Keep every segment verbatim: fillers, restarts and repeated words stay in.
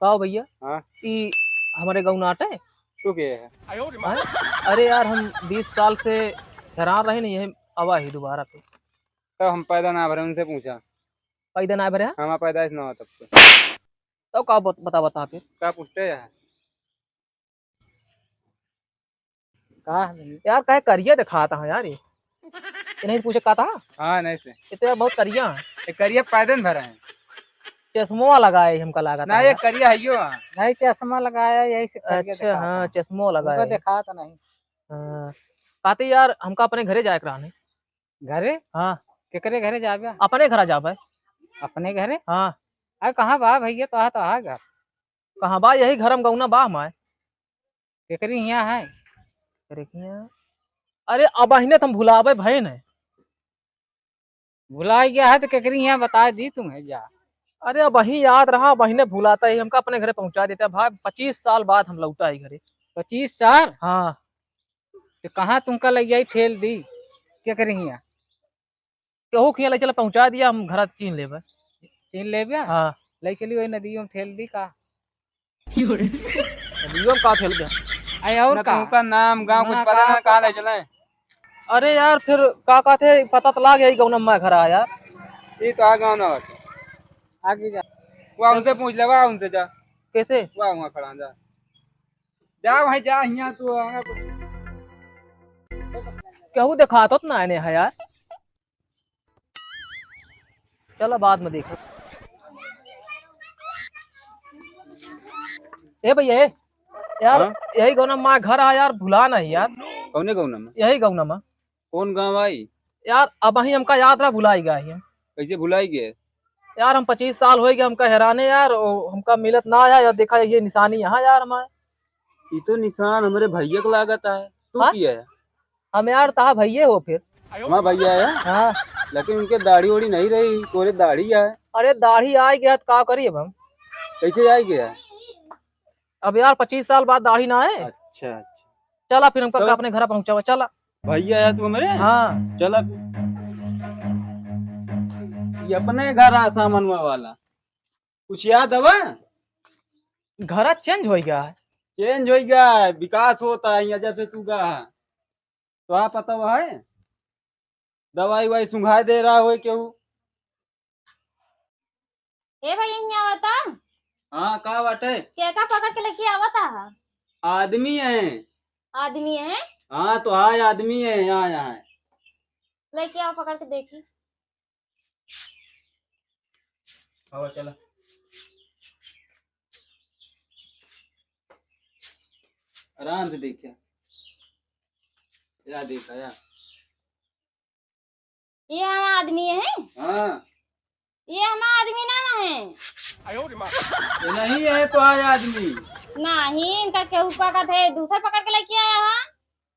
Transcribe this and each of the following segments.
का हो भइया? हाँ। ई हमरे गाँव ना आटे? तू के है? हाँ? अरे यार, हम बीस साल से हैरान रहे नहीं, यही आवा ही दोबारा पे। तब हम पैदा ना भरे, उनसे पूछा। पैदा ना भरे? हमारा पैदाइश ना हो तब से। तब का बत-, बता, बता फिर। का पूछते हैं? का है? यार, काहे करिया दिखाता है यार ये? ये नहीं पूछे का था? हाँ, नहीं से। ये तो यार बहुत करिया है। ये करिया पैदा न भरा है। चश्मो लगाए हमका लागत ना, है ये यार। करिया है यो। नहीं, चश्मा लगाया, यही से करिया अच्छा, दिखाता हाँ, है। चश्मो लगाए। हमका दिखाता नहीं। हाँ। कहते यार, हमका अपने घरे जाए के रहने। घरे? हाँ। केकरे घरे जाबे? अपने घरा जाबे। अपने घरे? हाँ। अरे कहाँ बा भइया, तो आ, तो आ घर। कहाँ बा? यही घर हम गौना बा हमारे। केकरी हियाँ है? केकरी हियाँ? अरे, अब अहिने त हम भुलावे भए न। भुलाइ गया है तो केकरी हियाँ बताइ दी तुम्हें जा। अरे, अब वही याद रहा, अब अहिने भुलाता ही, हमका अपने घरे पहुँचा देता है भाई। पच्चीस साल बाद हम लौटा ही घरे। पच्चीस साल? हाँ। तो कहाँ तुमका लइ जाई ठेल दी? केकरी हियाँ? केहू के हियाँ लइ चला पहुँचा दिया, हम घरा चीन लेबे। चीन लेबे? हाँ। लइ चली वही नदियों में ठेल दी का? नदियों में का ठेल दे? अरे और ना का? तुमका नाम गाँव कुछ ना, पता का ना, कहाँ पता? लइ चले? अरे यार, फिर का कहते, पता तो लाग यही गौनम मा घर आया। ये तो आ गाँव ना बाटे। आगे जा। वो उनसे पूछ ले, वा उनसे जा। कैसे? वा वहाँ खड़ा जा। जा वहीं जा, हियाँ तू, केहू देखात होत ना एने है यार। चला बाद में देखो। ए भइया, ए, यार, हाँ? यही गौनम मा घर आ यार, भुला नहीं यार। कौने गौनम मा? यही गौनम मा। कौन गाँव आई? यार, अब ही हमका याद रहा, भुलाई गया है। कैसे भुलाई गए? यार, हम पच्चीस साल होइ गए हमका हैराने यार, ओ, हमका मिलत ना आया यार, देखा ये निशानी यहाँ यार हमारे। ई तो निशान हमरे भइया के लागत है। तू हाँ? किया है? हम यार तहा भइये हो फिर। हमार भइया है? हाँ। लेकिन उनके दाढ़ी ओढ़ी नहीं रही, तोरे दाढ़ी है। अरे दाढ़ी आइ गया तो का करी अब हम? कैसे आइ गया? अब यार पच्चीस साल बाद दाढ़ी ना है। अच्छा, अच्छा। चला फिर हमका तो अपने घर पहुँचावा, चला। भइया है तू हमरे? हाँ। चला फिर। ये अपने घर आ सामनवा वाला। कुछ याद हवा? घरा चेंज होइ गया है। चेंज होइ गया है, विकास होता है यहाँ जैसे तू गा है। तो आप पता हुआ है? दवाई वाई सुंघाए दे रहा होए केहू? ए भाई, यहाँ आवता। हाँ, का बाटे? केका पकड़ के लेके आवता है? आदमी है। आदमी है? हाँ, तो हाँ, आदमी है, यहाँ, यहाँ है। लेके आओ, पकड़ के देखी। आवा, चला। आराम से देखिया। या देखा, या। ये हमार आदमी है? हाँ। ये हमार आदमी ना है। ये नहीं है तो आया आदमी। नहीं, इनका केहू पकड़ है, दूसर पकड़ के लेके आया है।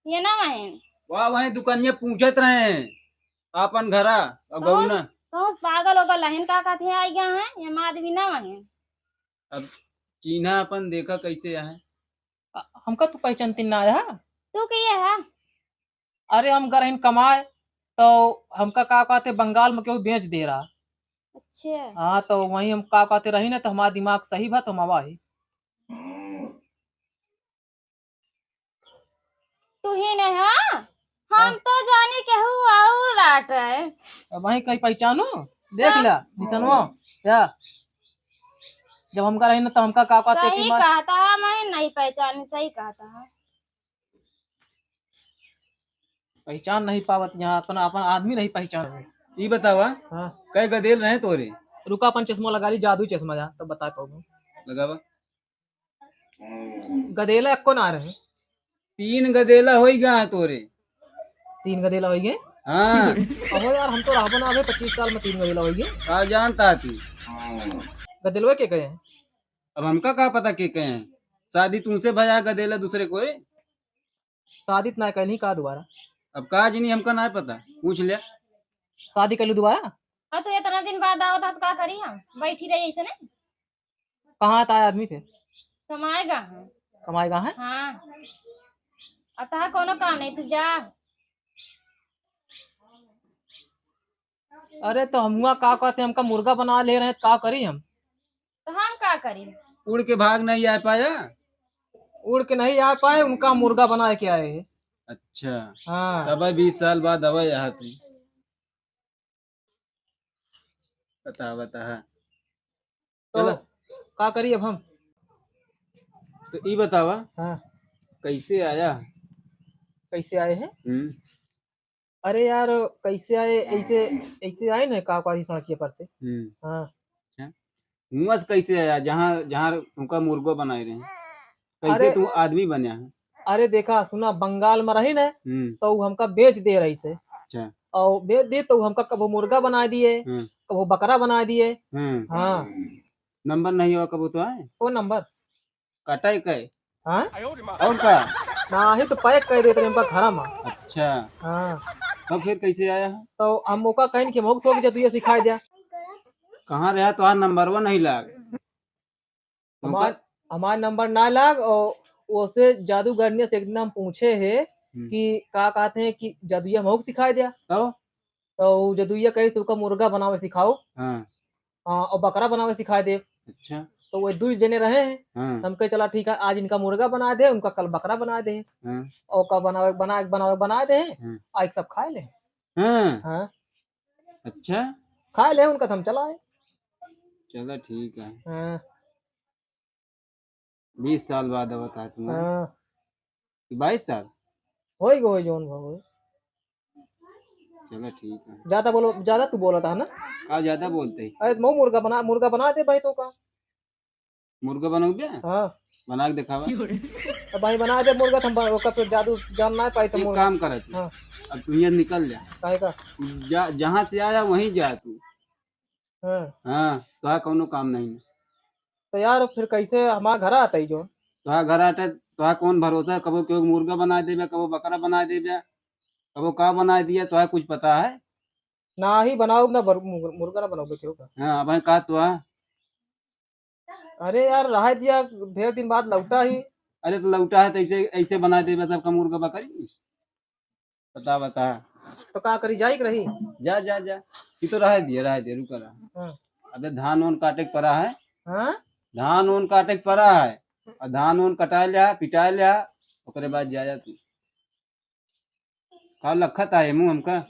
ये ना है। वाह, वहीं दुकानिया पूछत रहे हैं, आपन घरा, और कौन, गौना। कौन पागल होगा, लहन का कहते हैं, आई गया है, ये हमार आदमी ना है। अब चीन्हा अपन देखा कैसे है। अ, हमका तू पहचानती ना है? तू के है? अरे, हम गए रहिन कमाए, तो हमका का कहते, बंगाल में केहू बेच दे रहा। अच्छा। हाँ, तो वहीं हम का कहते रही ना, तो हमारा दिमाग सही बा, तो हम आवा ही। तू ही नहीं, हाँ? हम हाँ। तो जाने केहू और आट है। अब वहीं कहीं पहचानो? देख हाँ। लिया, निशनवा, क्या? जब हमका रही ना, तो हमका का कहते सही कि मा- कहता है, मैं नहीं पहचानी, सही कहता है। पहचान नहीं पावत यहाँ, अपन, अपन आदमी नहीं पहचान। ई बतावा, हाँ। कै गदेल रहे तोरे? रुका, अपन चश्मा लगा ली, जादू चश्मा जा, तब बता पाऊंगा। लगावा। गदेला एको ना रहे। तीन गदेला होई गया है तोरे। तीन गदेला होई गए? हाँ। अहो यार, हम तो रहबो ना अबे पच्चीस साल में तीन गदेला होई गए। का जानता तू? गदेलवा के कहे? अब हमका का पता के कहे? शादी तुमसे भया गदेला दूसरे कोई? शादी त ना कैली का दोबारा? अब का जनी हमका ना पता, पूछ ले। शादी कैलू दोबारा? हाँ, तो इतना दिन बाद आवत है तो का करी हम? बैठी रही ऐसे नहीं? कहाँ आता है आदमी फिर? कमाएगा है। कमाएगा है? हाँ। अतः कोनो काम नहीं, तू जा। अरे तो हमुआ का कहते, हमका मुर्गा बना ले रहे, का करी हम? तो हम का करी? उड़ के भाग नहीं आ पाया? उड़ के नहीं आ पाए, उनका मुर्गा बनाए के आए हैं। अच्छा। हाँ। तब बीस साल बाद अब यहाँ तू। बता, बता, हाँ। तो चला। का करी अब हम? तो ई बतावा, हाँ। कैसे आया? कैसे आए हैं? हम्म। अरे यार, कैसे आए? ऐसे, ऐसे आए ना, का, का, सड़किया पर से। हम्म। हाँ। अच्छा। हुआं से कैसे आया, जहाँ, जहाँ तुमका मुर्गो बनाए रहे? कैसे अरे, तू आदमी बन्या है? अरे देखा, सुना, बंगाल में रही ना, हम्म। तो उ हमका बेच दे रही से। अच्छा। और बेच दे तो हमका कबो मुर्गा बना दिए, हम्म। कबो बकरा बना दिए। हम्म। हाँ। नंबर नहीं हुआ कबो तो आए? कौन नंबर? कटाई के? हाँ? और का? नाही तो पैक कर देते हमका घरा में। अच्छा। हाँ। तब फिर कैसे आया है? तो हम ओका कहिन कि हमहू के जदुइया सिखाए द्या। कहाँ रहा तोहार नंबरवा नहीं लाग? हमार, हमार नंबर ना लाग और ओसे जादूगरनिया से एक दिन हम पूछे है हम्म। कि का कहते हैं कि जदुइया हमहू के सिखाए द्या। तो? तो उ जदुइया कही, "तुमका मुर्गा बनावे सिखाओ।" हाँ। हाँ, और बकरा बनावे सिखाए देब। अच्छा। तो वो दुई जने रहे हैं। हाँ। हम कहे, "चला ठीक है, आज इनका मुर्गा बना दे, उनका कल बकरा बना दे।" हाँ। और का बनावे, बना, बनावे, बना दे। हाँ। आज सब खाए ले। हाँ। हाँ। अच्छा। खाए ले उनका, तो हम चला आए। चला ठीक है। हाँ। बीस साल बाद आवत है तुम्हारे। हाँ। कि बाईस साल? होई गो, होई जौन भा होई। चला ठीक है। ज्यादा बोलो, ज्यादा तू बोलत है ना? का ज्यादा बोलते हैं? अरे, मऊ मुर्गा बना, मुर्गा बना दे भाई तो का। मुर्गा बनाऊ बे? हाँ। बना के दिखावा। अब भाई बना दे मुर्गा, तो हम बना, ओकर पे जादू जान ना पाई तो एक मुर्गा। काम कर तू। हाँ। अब तू यहाँ निकल जा। काहे का? जा, जहाँ से आया वहीं जा तू। हाँ। हाँ, तोहार कौनो काम नहीं। तो यार, फिर कैसे हमार घर आते ही जो? तोहार घर आते, तोहार कौन भरोसा? कबो केहू मुर्गा बना देबे, कबो बकरा बना देबे, कबो का बना दिया, तोहार कुछ पता है? ना ही बनाओ ना बर-, मुर्ग-, मुर्गा ना बनाओ केहू का। हाँ, अब का तो है? अरे यार, रहा दिया, ढेर दिन बाद लौटा ही। अरे तो लौटा है तो ऐसे, ऐसे बना देबे सबका मुर्गा बकरी। बता, बता। तो का करी, जाई के रही? जा, जा, जा। ये तो रह दिए, रह दिए, रुका रहा। हाँ। अबे धान ओन काटे के पड़ा है। हाँ? धान ओन काटे के पड़ा है। और धान ओन कटा लिया, पिटा लिया, ओकरे बाद जा, जा तू। का लखत आए मुँह हमका?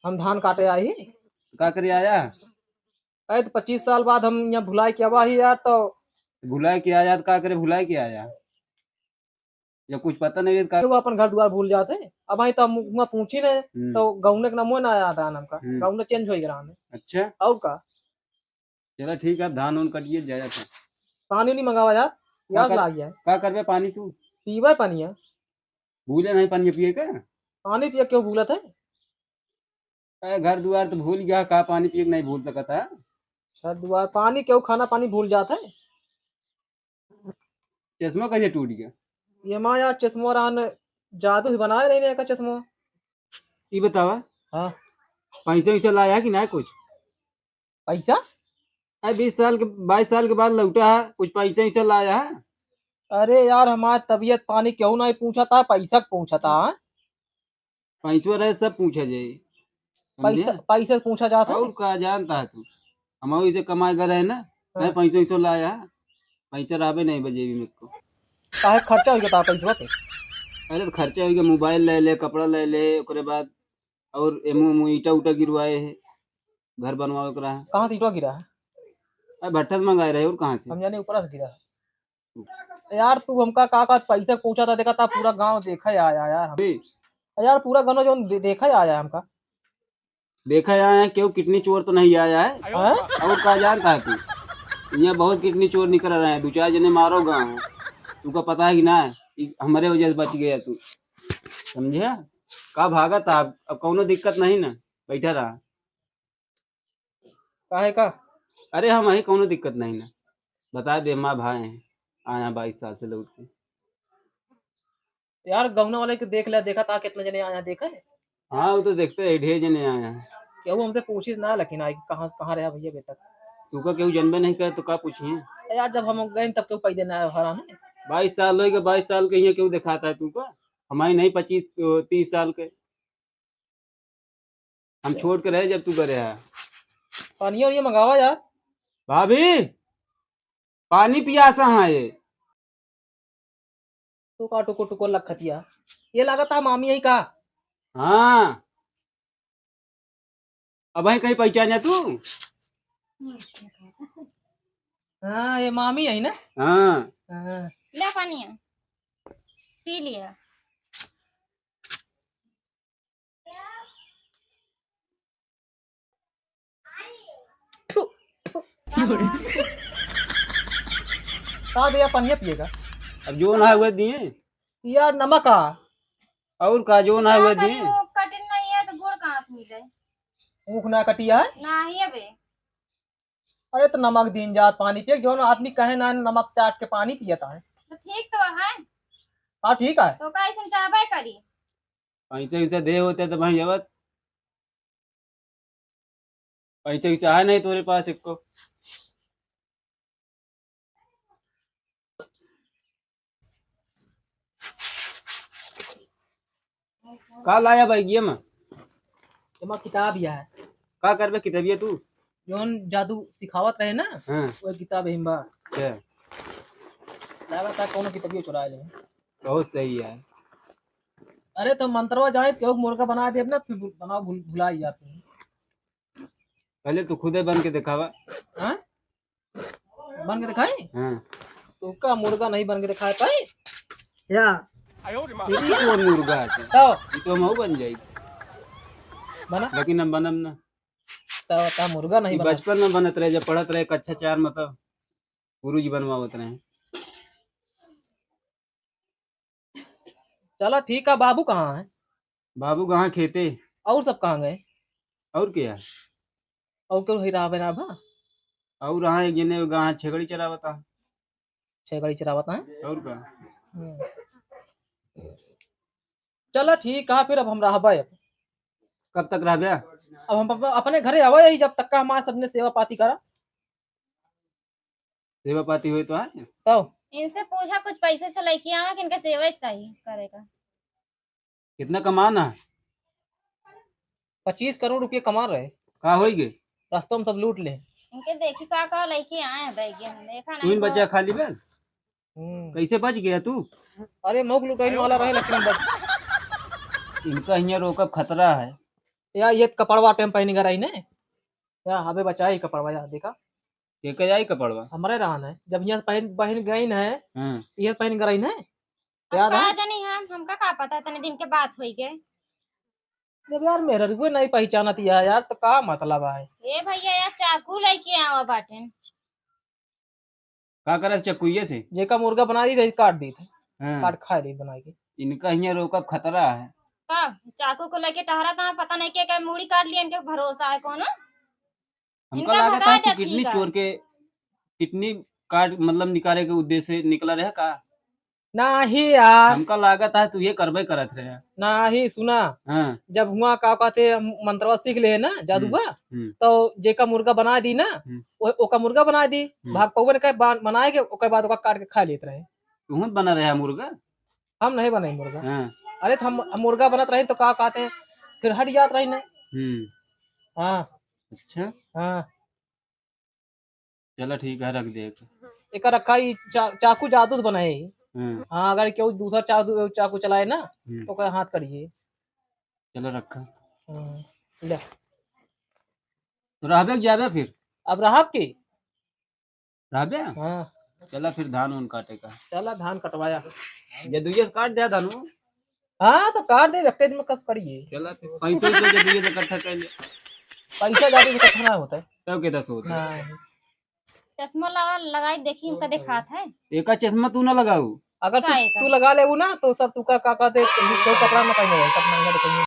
हम धान काटे आई। का करे आया? अरे तो पच्चीस साल बाद हम यहाँ भुलाए के आवा ही यार, तो भुलाए के आया तो का करे, भुलाए के आया? जब कुछ पता नहीं रहे तो का? तो वो अपन घर दुआर भूल जाते। अब आई तो हम हुआं पूछी नहीं, हम्म। तो गौने के नामो ना याद आन हमका। हम्म। गौने चेंज हो गया हमें। अच्छा। और का? चला ठीक है, अब धान उन कटिए, जाया था। पानी नहीं मंगावा यार, का प्यास कर-, लाग गया है। का करबे पानी तू? पीबे पानी है। भूले नहीं पानी पिए के? पानी पिए क्यों भूलत है? अरे घर दुआर तो भूल गया, का पानी पिए के नहीं भूल सकत है? घर दुआर पानी क्यों, खाना पानी भूल जात है? चश्मा कैसे टूट गया? ये माँ यार, चश्मो रहन जादू ही बनाए रही का चश्मो। ई बतावा। हाँ। पैसा वैसा लाया है कि ना कुछ? पैसा? अरे बीस साल के, बाईस साल के बाद लौटा है, कुछ पैसा वैसा लाया है? अरे यार, हमार तबीयत पानी क्यों नहीं पूछा था, पैसा के पूछा था, हाँ? पैसवा रहे सब पूछा जाए। पैसा, समझे? पैसा पूछा जाता है? और का जानता है तू? हम इसे कमाए गए रहे ना, हाँ। मैं पैसा वैसा लाया है, पैसा रहबे नहीं बा जेबी में को। काहे खर्चा हो गया था पैसवा पे? अरे तो खर्चा हो गया, मोबाइल ले ले, कपड़ा ले ले, ओकरे बाद और एमू एमू ईटा उटा गिरवाए है, घर बनवावे के रहा। कहाँ से ईटा गिरा है? अरे भट्ठा से मंगाए रहे और कहाँ से? हम जाने ऊपर से गिरा है। यार तू हमका का का पैसा पूछा था, देखा था पूरा गांव देखा आया यार हम। जी। यार पूरा गांव जो दे-, देखा आया हमका। देखा आया है, क्यों किडनी चोर तो नहीं आया है? हाँ? और का जानता है तू? यहाँ बहुत किडनी चोर निकल रहे हैं, दो चार जने मारो गाँव। तुमको पता है कि ना? ये हमारे वजह से बच गया तू, समझे? का भागा था? अब, अब कौनो दिक्कत नहीं ना, बैठा रहा। काहे का? अरे हम अही कौनो दिक्कत नहीं ना, बता दे, माँ भाई हैं, आया बाईस साल से लौट के। यार गौना वाले के देख ले, देखा था कितना जने आया, देखे? हाँ, वो तो देखते हैं, ढेर जने आया है। केहू हमसे पूछिस ना, लेकिन आई कहाँ, कहाँ रहा भैया अभी तक? तू का केहू जनबे नहीं करे तो का पूछिए? यार जब हम गए तब केहू पैदे ना आया हरा में। बाईस साल होइगा, बाईस साल के यहाँ केहू दिखाता है तू का? हमारी नहीं पच्चीस, तीस साल के। हम छोड़ के रहे जब तू करे है। पानी और ये मंगावा यार। भाभी, पानी पियासा है ये। तो का टुकुर टुकुर लखतिया? ये लागत है मामी यही का? हाँ। अब ही कहीं पहचान जा तू? हाँ, ये मामी है ना? हाँ। हाँ। ले पानी है। पी लिया। थू, थू। का भैया, पानी पिएगा? अब जो ना हुए दिए। यार, नमक आ। और का, जो ना का हुए करी, दिए। वो कटिन नहीं है तो गुड़ कहाँ से मिले? ऊख ना कटिया है? नहीं है बे। अरे तो नमक दीन जात पानी पिए, जो ना आदमी कहे ना नमक चाट के पानी पियता है। तो ठीक तो है। हाँ, ठीक है। तो का ऐसन चाहबे करी? पैसे वैसे दे होते तो भाई जबत पैसे वैसे है नहीं तोरे पास एको। का लाया बैगिया में? एमा किताब या है। का करबे किताबिया तू? जौन जादू सिखावत रहे ना, हाँ। वो किताब एहिम बा। अच्छा। लागत है कौनो किताबिया चुरा ले। बहुत सही है। अरे तो मंत्रवा जाए, केहू के मुर्गा बना देब ना, फिर बनाओ भूल-, भुला ही जाते हैं। पहले तू खुदे बन के दिखावा। हाँ? बन के दिखाई? हाँ। तो का मुर्गा नहीं बन के दिखाए पाई? या। ये कौन मुर्गा है? तो? ये तो हम बन जाई। बना? लेकिन हम बनम ना। तो, तो मुर्गा नहीं ये बना। बचपन में बनत रहे, जब पढ़त रहे कक्षा चार में, तो गुरुजी बनवावत रहे। चला ठीक है, बाबू कहाँ है? बाबू कहाँ खेते। और सब कहाँ गए? और क्या? और क्यों ही रहा बना भा? और रहा एक जने गाँ छेगड़ी चरावता। छेगड़ी चरावता है? और का? हम्म। चला ठीक है, फिर अब हम रहबे अब। कब तक रहबे? अब हम अप-, अपने घरे आवे ही, जब तक का हमारे सबने सेवा पाती करा। सेवा पाती होई तो है। तो इनसे पूछा, कुछ पैसे से लेके आवा कि इनका सेवा ही चाहिए करेगा। कितना कमाना है? पच्चीस करोड़ रुपये कमा रहे। का होई गे? रस्तों में सब लूट ले। इनके देखी का का लेके आए हैं बैग में, देखा तू नहीं इन तो। बच्चा खाली बे? हम्म। कैसे बच गया तू? अरे मौक लुटाइन वाला रहे, लेकिन बच। इनका हियाँ रोकब खतरा है। या ये कपड़वा टेम पहन कर आई ने। या हबे बचाई कपड़वा, या देखा। के के आई कपड़वा? हमरे रहन है। जब हियाँ पहन, पहन गई न है, हाँ। ये पहन कर आई न है। अब याद का है? जानी हम, हमका का पता, इतने दिन के बात होई गए। जब यार मेहररुए नहीं पहचानत या यार, तो का मतलब है? ए भैया, यार चाकू लेके आवा बाटेन। का करत चकुइये से? जेका मुर्गा बना दी, काट दी थे। हाँ। काट खा ली बना के। इनका हियाँ रोकब खतरा है। का? चाकू को लेके टहरा था, पता नहीं के, के मूड़ी काट लिया, इनके भरोसा है कोनो? हमका इनका लागत भगा है कि दे, किडनी ठीक है। चोर के, किडनी कार्ड मतलब निकाले के उद्देश्य से निकला रहे का? नाही यार। हमका लागत है तू ये करबे करत रहे। नाही, सुना। हाँ। जब हुआ का कहते हम मंत्रवा सीख ले ना, जादूआ, हम्म, हम्म। तो जेका मुर्गा बना दी ना, हम्म। ओ-, ओका मुर्गा बना दी। हम्म। भाग पौवे न कहे बा-, बनाए के, ओकर बाद ओका काट के खा लेत रहे। तू बना रहे मुर्गा? हम नहीं बनाई मुर्गा। हाँ। अरे तो हम, हम मुर्गा बनत रही तो का कहते हैं, फिर हट जात रही ना। हम्म। हाँ। अच्छा। हाँ। चला ठीक है, रख दे एक। एका रखा ही चा-, चाकू जादू से बनाए ही। हम्म। हाँ, अगर केहू दूसरा चाकू, चाकू चलाए ना, हम्म। तो ओकर हाथ करिए। चला रखा। हम्म, ले। तो रहबे के जाबे फिर? अब रहब की? रहबे? हाँ। चला फिर धान उन काटे का। चला धान कटवाया। जदुइये से काट दे धान। हाँ, तो काट दे, एक दिन में कस करिए। चला फिर पैसे तो जदुइये से इकट्ठा कर ले। पैसा जादू से इकट्ठा ना होता है। तब के दस होता है। हाँ। चश्मा लगा, लगाई देखी, इनका देखात है। एका चश्मा तू ना लगाऊ। अगर तू, का एका? तू लगा लेबू ना, तो सब तू का, का, का देख, कोई कपड़ा ना पहने रहे, सब महंगा दिखेंगे।